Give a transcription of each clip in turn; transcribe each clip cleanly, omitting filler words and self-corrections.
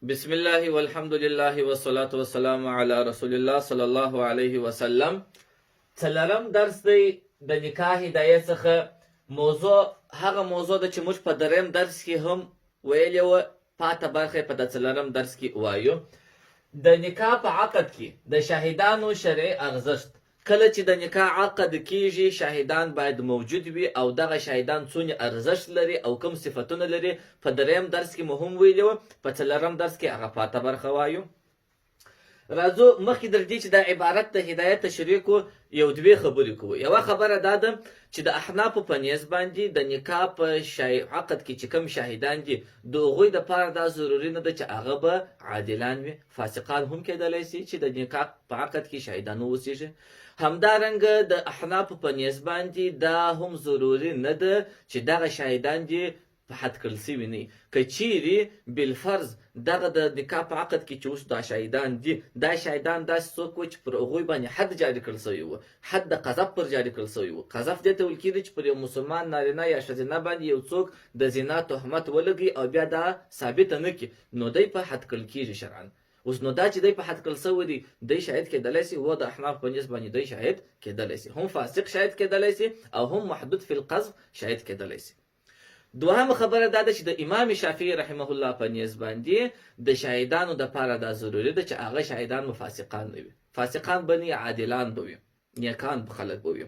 بسم الله والحمد لله والصلاة والسلام على رسول الله صلی الله علیه وسلم. څلرم درس دی د نکاح هدایه څخه. موضوع هغه موضوع ده چې موږ په دریم درس کې هم ویلې وه، پاته برخه په د څلرم درس کې وایو. د نکاح په عقد کې د شاهدانو شرعي ارزښت. کله چې د نکاح عقد کیږي، شاهدان باید موجود وي او دغه شاهدان څونې ارزښت لري او کوم صفتونه لري، په دریم درس کې مو هم ویلي وه، په څلورم درس کې هغه پاته برخه وایو. راځو مخکې در دې چې دا عبارت د هدایت تشریح کو، یو دوې خبرې کوو. یوه خبره دا ده چې د احنافو په نیز باندې د نکاح په عقد کې چې کوم شاهدان دي، د هغوی دپاره دا ضروري نه ده چې هغه به عادلان وي، فاسقان هم کېدلی شي چې د نکاح په عقد کې شاهدان واوسېږي. همدارنګه د احنافو په نیز باندې دا هم ضروري نه ده چې دغه شاهدان دې په حد کړل شوي نه. که چیرې بالفرض دغه د نکاح په عقد کې چې اوس دا شاهدان دي، دا شاهدان داسې څوک وو چې پر هغوی باندې حد جاري کړل شوی وو، حد د قذف پر جاري کړل شوی وو. قذف دې ته ویل کېږي چې پر یو مسلمان نارینه یا ښځینه باندې یو څوک د زنا تهمت ولګوي او بیا دا ثابته نه کړي، نو دی په حد کړل کېږي شرعا. اوس نو دا چې دی په حد کړل شوی دی، دی شاهد کېدلی شي؟ و د احناف په نس باندې دی شاهد کېدلی شي، هم فاسق شاهد کېدلی شي او هم محدود فی القذف شاهد کېدلی شي. دوهمه خبره دا ده چې د امام شافعي رحمه الله په نیز باندې د شاهدانو د پاره دا ضروري ده چې هغه شاهدان به فاسقان نه وي، فاسقان به نه، عادلان به وي، نیکان به خلک به وي.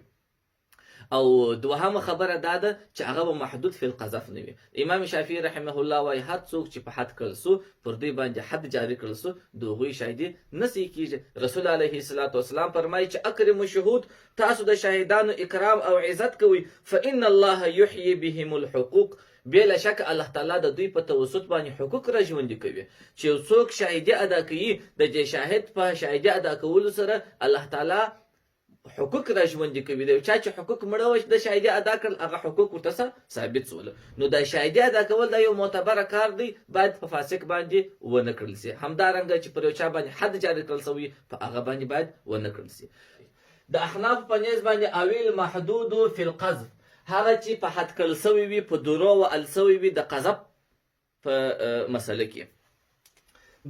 او دوهمه خبره دا ده چې هغه به محدود فی القذف نه وي. امام شافعي رحمه الله وایي هر څوک چې په حد کړل سو، پر دوی باندې حد جاري کړل سو، د هغوی شاهدي نه صحیح کیږي. رسول علیه الصلاة والسلام فرمایي چې اکرم الشهود، تاسو د شاهدانو اکرام او عزت کوئ، فان الله یحیی بهم الحقوق، بې له شکه الله تعالی د دوی په توسط باندې حقوق را ژوندي کوي. چې یو څوک شاهدي ادا کوي، د دې شاهد په شاهدي ادا کولو سره الله تعالی حقوق را ژوندي کوي. د یو چا چې حقوق مړه وه، د شاهدي ادا کړل، هغه حقوق ورته ثابت سول. نو د شاهدي ادا کول دا یو معتبره کار دی، باید په فاسق باندې ونه کړل سي. همدارنګه چې پر یو چا باندې حد جاري کړل سوی، په هغه باندې باید ونه کړل سي. د احناف په نیز باندې اویل محدود فی القذف، هغه چې په حد کړل سوی وي، په درو وهل سوی وي د قذف په مسله کې،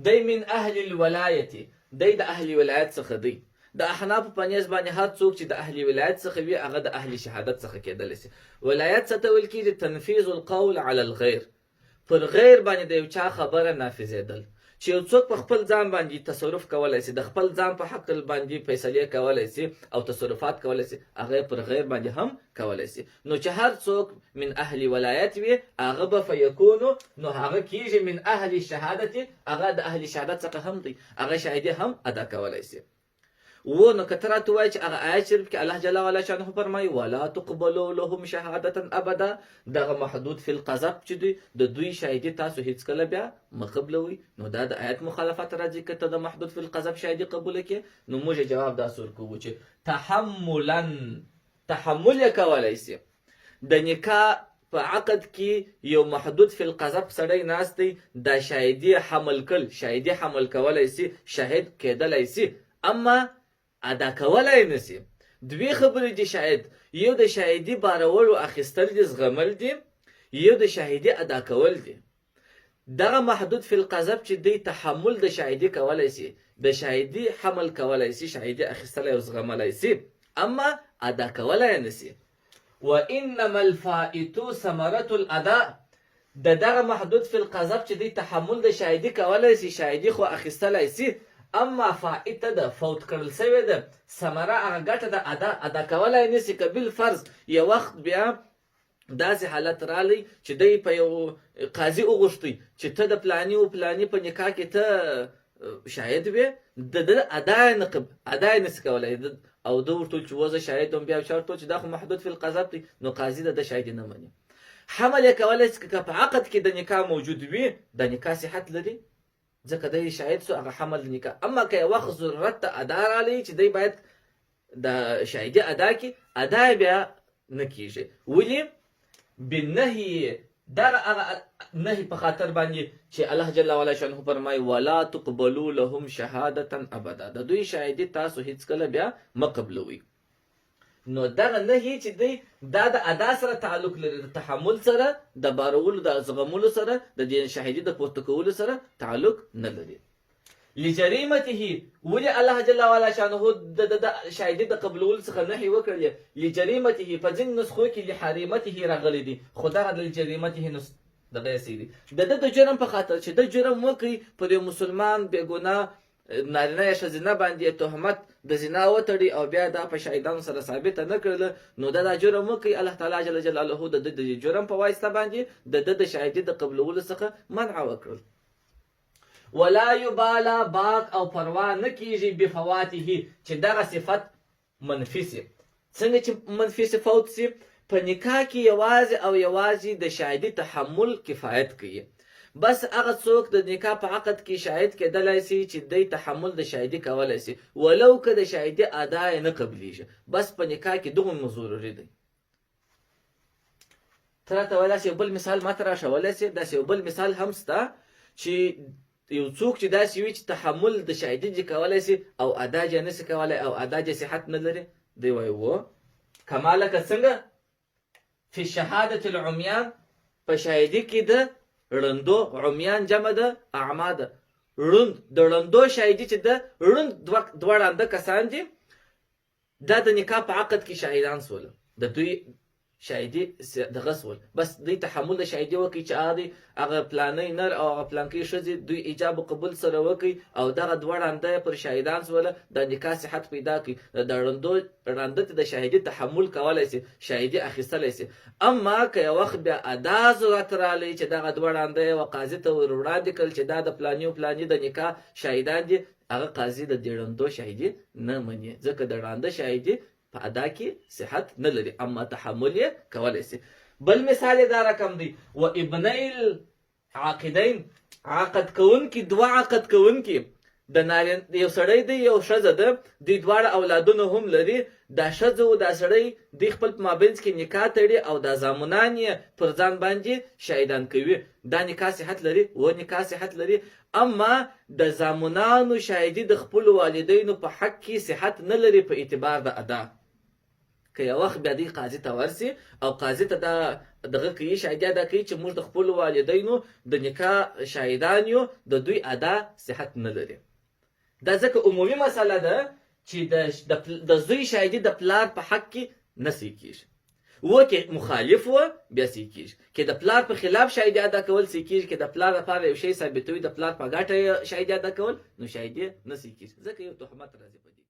دی من اهل الولایت، دی د اهل ولایت څخه دی. د احناف په نیز باندې هر څوک چې د اهل ولایت څخه وي، هغه د اهل شهادت څخه کېدلی شي. ولایت څه ته ویل کېږي؟ تنفیذ القول علی الغیر، پر غیر باندې د یو چا خبره نافذېدل. چې یو څوک په خپل ځان باندې تصرف کولای شي، د خپل ځان په حق باندې فیصلې کولای شي او تصرفات کولای شي، هغه پر غیر باندې هم کولای شي. نو چې هر څوک من اهل ولایت وي، هغه به فیکونو، نو هغه کیږي من اهل شهادت، هغه د اهل شهادت څخه هم دی، هغه شاهدي هم ادا کولای شي. و نو که ته راته وایې چې هغه آیت شریف کې الله جل وعلا شانه فرمایي ولا تقبلوا لهم شهادة ابدا، دغه محدود فی القذف چې دوی د دوی شاهدي تاسو هیڅکله بیا مه قبلوئ، نو دا د آیت مخالفت راځي که ته د محدود فی القذف شاهدي قبوله کړې. نو موږ یې جواب داسې ورکوو چې تحملا، تحمل یې کولی شي. د نکاح په عقد کې یو محدود فی القذف سړی ناست دی، دا شاهدي حمل کړل، شاهدي حمل کولی شي، شاهد کېدلی شي، اما ادا کولای نه شي. دوې خبرې دي شاهد، یو د شاهدي بارولو اخیستل دي، زغمل دي، یو د شاهدي ادا کول دي. دغه محدود فی القذف چې دی تحمل د شاهدي کولای شي، د شاهدي حمل کولای شي، شاهدي اخیستلی او زغملی شي، اما ادا کولای نه شي. وانما الفائت ثمرة الاداء، د دغه محدود فی القذف چې دی تحمل د شاهدي کولای شي، شاهدي خو اخیستلای شي، اما فائته ده، فوت کړل شوې ده، ثمره هغه ګټه ده، ادا کولای نه شي. که بالفرض یو وخت بیا داسې حالت رالی چې دی په یو قاضي وغوښتی چې ته د پلاني او پلاني په نکاح کې ته شاهد وې، د ده ادا یې نه ادا یې نسي کولی، او ده ورته ویل چې وزه شاهد وم، بیا چا ورته چې دا خو محدود فی القذف دی، نو قاضي د ده شاهدي نه مني. حمل یې کولی شي که په عقد کې د نکاح موجود وي، د نکاح صحت لري، ځکه دی شاهد سو، هغه حمل د نکاح. اما که یو وخت ضرورت ته ادا رالی چې دی باید د شاهدي ادا کړي، ادا یې بیا نه کیږي. ولې؟ بالنهي، دغه هغه نهي په خاطر باندې چې الله جل وعلا شانه فرمایي ولا تقبلوا لهم شهادة ابدا، د دوی شاهدي تاسو هیڅکله بیا مه قبلوئ. نو دغه نهي چې دی دا د ادا سره تعلق لري، د تحمل سره، د بارولو د زغملو سره، د دې شاهدي د پورته کولو سره تعلق نه لري. لجریمته، ولې الله جل وعلا شانه د شاهدي د قبلولو څخه نهي وکړلې؟ لجریمته، په ځینو نسخو کې لحریمته راغلی دی، خو دغه د لجریمته نس دغه یې صحیح دی. د ده د جرم په خاطر چې ده جرم وکړي پر یو مسلمان بې ګناه نارینه یا ښځینه باندې یې تهمت د زنا وتړي او بیا دا په شاهدانو سره ثابته نه کړله، نو ده دا جرم وکړي، الله تعالی جل جلاله د ده د جرم په واسطه باندې د ده د شاهدي د قبلولو څخه منع وکړل. ولا یبالا، باک او پروا نه کیږي، بفواته، چې دغه صفت منفي سي. څنګه چې منفي سي فوت سي، په نکاح کې یوازې او یوازې د شاهدي تحمل کفایت کوي. بس هغه څوک د نکاح په عقد کې شاهد کېدلای سي چې دی تحمل د شاهدي کولای سي، ولو که د شاهدي ادا یې نه قبلیږي، بس په نکاح کې دغه ضروري دی. ته راته وایې داسې یو بل مثال ماته راښولی سې؟ داسې یو بل مثال هم سته چې یو څوک چې داسې وي چې تحمل د شاهدي جې کولی سي او ادا جې نه سي کولی او ادا جې صحت نه لري؟ دی وایي وو کما لکه څنګه فی شهادت العمیان، په شاهدي کې د ړندو، عمیان جمع ده اعما ده، ړوند، د ړندو شاهدي چې ده، ړوند دوه ړانده کسان دي، دا د نکاح په عقد کې شاهدان سول، د دوی شاهدي دغه سول، بس دوی تحمل د شاهدي وکړي چې هغه دی هغه پلانی نر او هغه پلانکی ښځې دوی ایجاب او قبول سره وکړي او دغه دوه ړانده پر شاهدان سوله، د نکاح صحت پیدا کړي. د ړندو ړانده ته د شاهدي تحمل کولی سي، شاهدي اخیستلی سي. اما که یو وخت بیا ادا ضرورت رالی چې دغه دوه ړانده یې و قاضي ته ور وړاندې کړل چې دا د پلاني او پلاني د نکاح شاهدان دي، هغه قاضي د دې ړندو شاهدي نه مني، ځکه د ړانده شاهدي په ادا کې صحت نه لري، اما تحمل یې کولی سي. بل مثال یې دا رقم دی، و ابنی العاقدین، عقد کوونکي، دوه عقد کوونکي، د نارین یو سړی دی یو ښځه ده، دوی دواړه اولادونه هم لري، دا ښځه او دا سړی دوی خپل په مابینځ کې نکاح تړي او دا زامنان یې پر ځان باندې شاهدان کوي، دا نکاح صحت لري؟ و نکاح صحت لري، اما د زامنانو شاهدي د خپلو والدینو په حق کې صحت نه لري په اعتبار د ادا. که یو وخت بیا دوی قاضي ته ورسي او قاضي ته دا دغه کوي، شاهدي ادا کوي چې موږ د خپلو والدینو د نکاح شاهدان یو، د دوی ادا صحت نه لري. دا ځکه عمومي مسله ده چې د زوی شاهدي د پلار په حق کې نه صحیح کیږي، و که مخالف و بیا صحیح کیږي، که د پلار په خلاف شاهدي ادا کول صحیح کیږي، که د پلار لپاره یو شی ثابتوي د پلار په ګټه شاهدي ادا کول، نو شاهدي نه صحیح کیږي، ځکه یو تهمت راځي په دې.